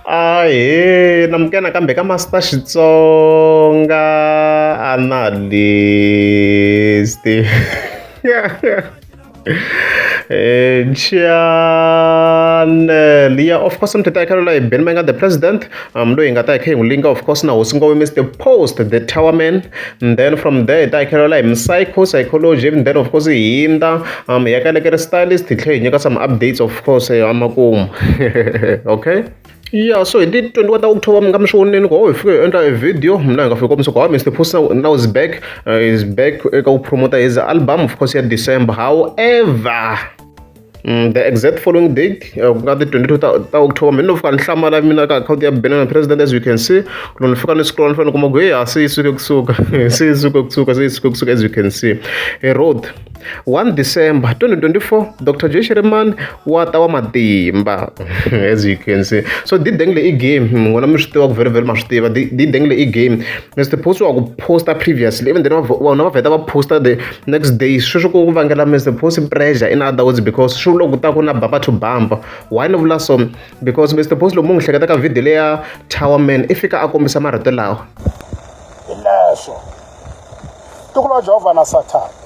Ahee namukela nakambe ka Master Xitsonga Analyst channel ya of course mi tata hi Benny Mayengani the president loyi hi nga ta hi kha hi n'wi linka of course na hosi Ngove Mr Post the Tower Man and then from there hi ta hi khelela hi Psycho Psychology and then of course hi hindza hi ya ka Lekere Stylist hi tlhela hi nyika some updates of course emakumu okay. Yeah, so hi ti 21 ta October mi nga mi swi voneni ku hi fike hi endla e video mina hi nga fika kombisa ku ha Mr Post now is back is back eka ku promote his album of course ya December. However, the exact following date ku nga ti 22 ta October mina no fika ni hlamala mina ka account ya Benny President, as you can see. Loko ni fika ni scroll ni fanele ni kuma ku hey a se yi suke kusuka se yi suke kusuka se yi suke kusuka, as you can see he wrote 1 December 2024 Dr. Joe Shirimani wa ta wa matimba, as you can see. So di dengle i game n'wina mi swi tiva ku very very ma swi tiva di dengle i game Mr Post wa ku posta previously, even then vona va vheta va posta the next day. Sweswo ku vangela Mr Post pressure, in other words, because swi vula ku ta ku na bumper to bumper. Why ni vula so? Because Mr Post loko mu n'wi hleketa ka video leya Tower Man i fika a kombisa marito lawa. Hi leswo tiko la Jehovha na Sathana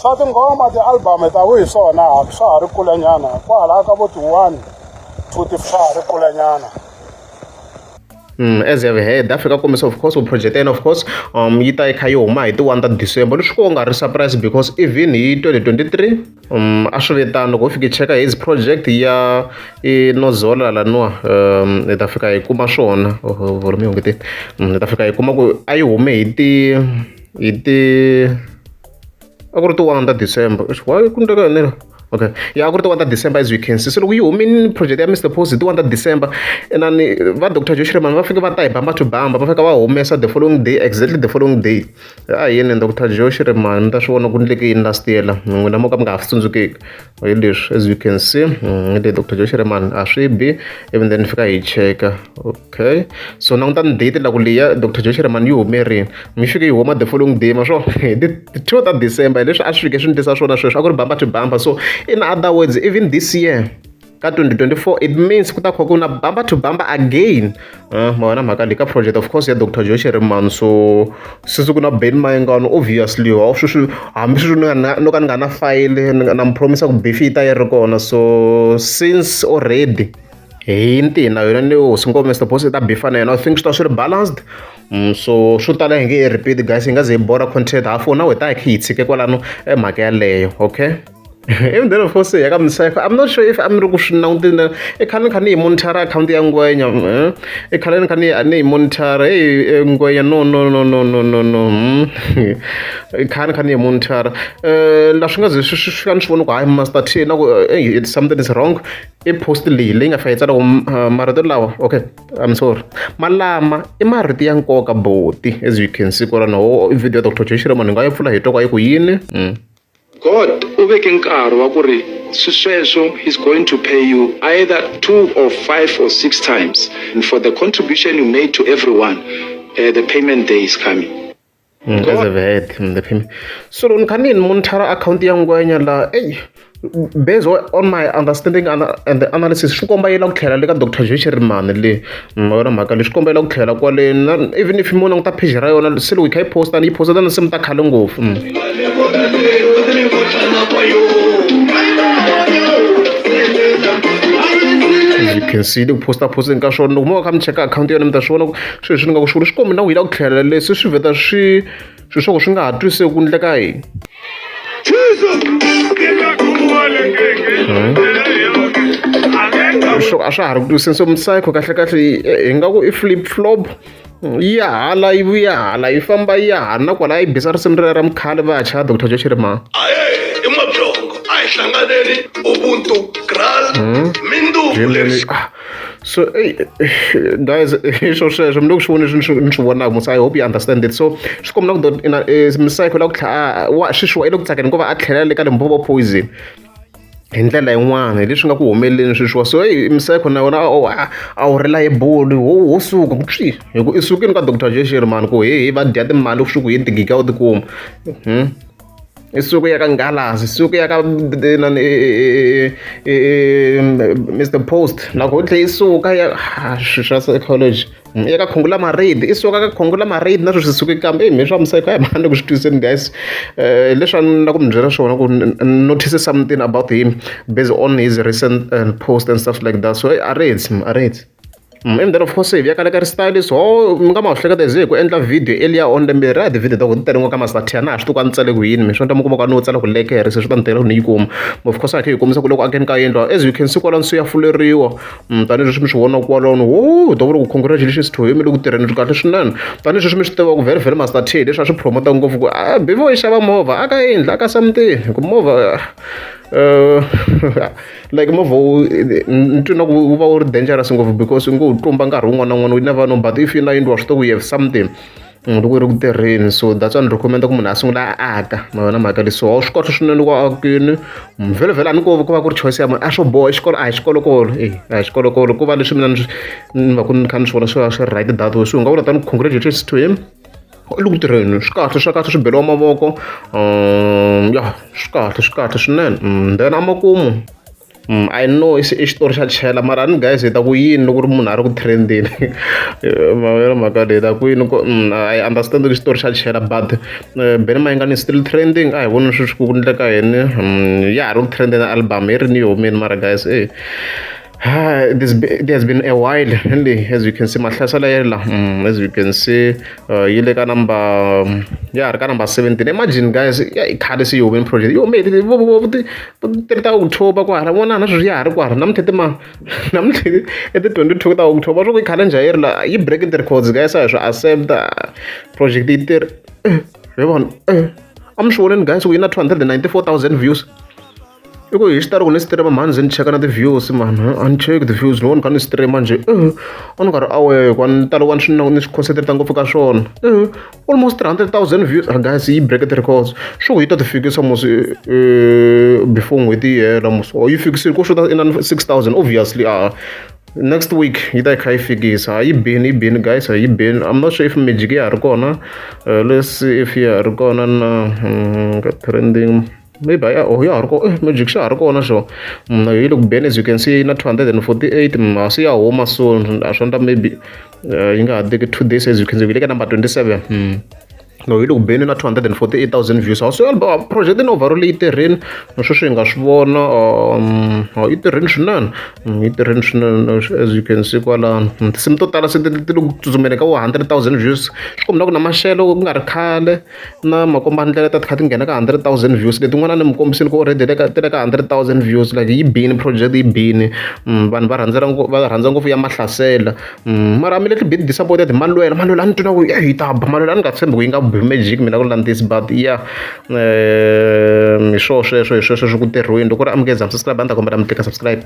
swa tinghoma ti-album ta vu hi swona swa ha ri kulenyana kwalaha ka vo ti-1 2 ti swa ha ri kulenyana. As you have heard, Africa kombisa of course project and of course yi ta yi kha yi huma hi ti 1 ta December, leswi ko nga ri surprise because even hi 2023 a swi ve tano. Loko ho fika hi cheka his project ya i Nozola laniwa hi ta fika hi kuma swona volume yi hungutile, hi ta fika hi kuma ku a yi hume hi ti a ku ri ti 1 ta December. Why ku ndleka yini? Okay, ya a ku ri ti 1 ta December, as you can see. So loko yi humini project ya Mr Post hi ti 1 ta December, inani va Dr Joe Shirimani va fika va ta hi bamba to bamba, va fika va humesa the following day, exactly the following day. A yini Dr Joe Shirimani mi ta swi vona ku ndleke yini last year la n'wina mo ka mi nga ha swi tsundzukeki hi leswi. As you can see, hi le Dr Joe Shirimani a swi bi, even then fika hi cheka. Okay, so langutani date la ku leya Dr Joe Shirimani yi hume rini, mi fike yi huma the following day ma swo hi ti 2 ta December. Hi leswi a swi fike swi ndlisa swona sweswo a ku ri bamba to bamba. So in other words, even this year ka 2024, it means ku ta kha ku na bamba to bamba again. Ma vona mhaka leyi ka project of course ya Dr Joe Shirimani. So since ku na Benny Mayengani, obviously wa sweswi hambi sweswi ni nga no ka ni nga na file na mi promisa ku beef yi ta yi ri kona. So since already hi ntina yona ni hosi Ngome Mr Post i ta beefa na yena, I think swi ta swi ri balanced. So swo tala hi nge he repeat guys, hi nga ze hi bora content half na wena hi kha hi tshike kwalano e mhaka yaleyo. Okay, even then of course ya ka Msayiko, I'm not sure if I'm ri ku swi langutini i khale ni kha ni yi monitor account ya Ngwenya, i khale ni kha ni yi monitor. Hey Ngwenya, no no no no no no no, i khale ni kha ni yi monitor la swi nga ze swi fika ni swi vona ku hayi Master T na ku hey, something is wrong. I post leyi leyi nga fika yi tsala ku marito lawa, okay, I'm sorry, malama i marito ya nkoka boti, as you can see kwalano i video ya Dr Joe Shirimani hi nga yi pfula hi twa ku a yi ku yini. God u veke nkarhi wa ku ri swisweswo he's going to pay you either 2 or 5 or 6 times, and for the contribution you made to everyone, the payment day is coming. As I've heard, the payment. So loko ni kha ni monitor account ya Ngwenya la, ey based on my understanding and the analysis, swi komba yi la ku tlhela le ka Dr Joe Shirimani le ma yona mhaka leswi komba yi la ku tlhela kwale na even if mo languta page ra yona se loko yi kha yi posta yi posta na tinsimu ta khale ngopfu. As you can see, ku posta posteni ka swona loko mo kha mi cheka account ya yona mi ta swi vona ku swilo leswi ni nga ku swi vula swi kombi na ku yi la ku tlhela leswi swi vheta swi swilo swa ku swi nga ha twisisi ku ndleka yini. So a swa ha ri ku twisisi. So Msayiko kahle kahle hi nga ku i flip flop yi ya hala yi vuya hala yi famba yi ya hala na kwala yi bisa risimu rera ra mukhale va ya chaya Dr Joe Shirimani. I mabyongo a hi hlanganeni ubuntu kraal minduku. So hey, guys, swo sweswo mi le ku swi voni leswi ni swi vonaka musa, I hope you understand it. So swi komba na ku ina Msayiko la ku tlhela wa sweswiwa i le ku tsakeni hikuva a tlhela le ka Limpopo Poison hi ndlela yin'wana hi leswi nga ku humeleleni sweswiwa. So hey, Msayiko na yona a wu reliable ho suka ku swi hi ku i sukile ka Dr Joe Shirimani ku he va dya timali swi ku hi tigigi a wu tikuma. I suka ya ka Ngalazi, suka ya ka Mr Post, na ku tlhe yi suka ya swilo swa psychology ya ka Khungula Maridi, i suka ka Khungula Maridi na sweswi suke kambe i mhe swa miseko a hi mhani ku swi twiseni guys. Leswi a ni la ku mi byela swona ku notice something about him based on his recent post and stuff like that. So a ri hetsi a ri hetsi. And then of course hi vuya ka le ka ri stylist ho mi nga ma hleketa hi ze hi ku endla video earlier on lembe ra ti-video ta ku ti tele ngopfu ka Master T a na ha swi tivi ku a ni tsale ku yini mi swi ta mi kuma ku a no tsala ku lekere se swi ta ni tikela ku ni yi kuma of course a kha hi kombisa ku loko akeni ka yindlu as you can see kwalano se ya fuleriwa tanihileswi mi swi vonaka kwalano ho hi ta vula ku congratulations to him le ku tirheni kahle swinene tanihileswi mi swi tivaka very very Master T leswi a swi promote ngopfu ku a before yi xava movha aka yindlu aka something hi ku movha like movha wu ni twi na ku wu va wu ri dangerous ngopfu because u ngo wu tlumba nkarhi wun'wana na wun'wana we never know but if yi na yindlu wa swi tiva ku you have something loko yi ri ku tirheni so that's why ni recommend ku munhu a sungula a aka ma yona mhaka leyi so swi kahle swinene loko a akile vhele vhele a ni ko ku va ku ri choice ya munhu a swo boha i xikolo a hi xikolokolo e a hi xikolokolo ku va leswi mina ni va ku ni kha ni swi vona swi va swi right that way so u nga vula tani congratulations to him i le ku tirheni swi kahle swa kahle swi beriwa mavoko ya swi kahle swi kahle swinene then amakumu I know i xitori xa chela mara a ni guys hi ta ku yini loko ri munhu a ri ku trendeni ma vona mhaka leyi ta ku yini ku I understand ku xitori xa chela but Benny Mayengani is still trending a hi voni sweswi ku endleka yini ya ha ri ku trendeni album yi ri ni yi humile mara guys e this it has been a while really as you can see mahlasela ya la as you can see yi le ka number ya ha ri ka number 17 imagine guys ya i khale se yi humile project yi hume hi ti ta October kwala vona na sweswi ya ha ri kwala namuntlha ti ma namuntlha i ti 22 ta October swa ku yi khale njhani yi ri la yi breaking the records guys a hi swi accept project yi tirhi hi vona a mi swi voneni guys ku yi na 294,000 views i ku hi xitalo ku ni stream mhani ze ni cheka na ti-views mani a ni cheki ti-views loko ni kha ni stream njhe a ni nga ri aware ku ni talo wa ni swi ni swi concentrate ngopfu ka swona almost 300,000 views guys yi break the records swo ku yi ta ti fikisa mos before n'hweti yi hela mos or yi fikisile ku xota inani 6,000 obviously a next week yi ta yi kha yi fikisa yi bini yi bini guys yi bini I'm not sure if magic ya ha ri kona let's see if ya ha ri kona na ka trending maybe ya oh ya ha ri kona magic xa ha ri kona xo yi le ku beni as you can see na 248 se ya huma soon a swi endla maybe yi nga ha teki 2 days as you can see yi le ka number 27 no yi le ku beni na 248,000 views so album project in overall yi tirhini sweswi hi nga swi vona yi tirhini swinene yi tirhini swinene as you can see kwalano tinsimu to tala se ti le ku tsutsumeni ka vo 100,000 views swi komba ku na maxelo ku nga ri khale na makombandlela ta ti kha ti nghena ka 100,000 views letin'wana ni mi kombisile ku already ti le ka 100,000 views like yi bini project yi bini vanhu va rhandzela va rhandza ngopfu ya mahlasela mara I'm a little bit disappointed malwela malwela a ni twi na ku yi ta ba malwela a ni nga tshembi ku yi nga bi magic mina ku landisi but yeah hi swoho sweswo hi sweswo swi ku tirhiweni loko ri amukeza subscribe a ni ta kombela mi tlika subscribe.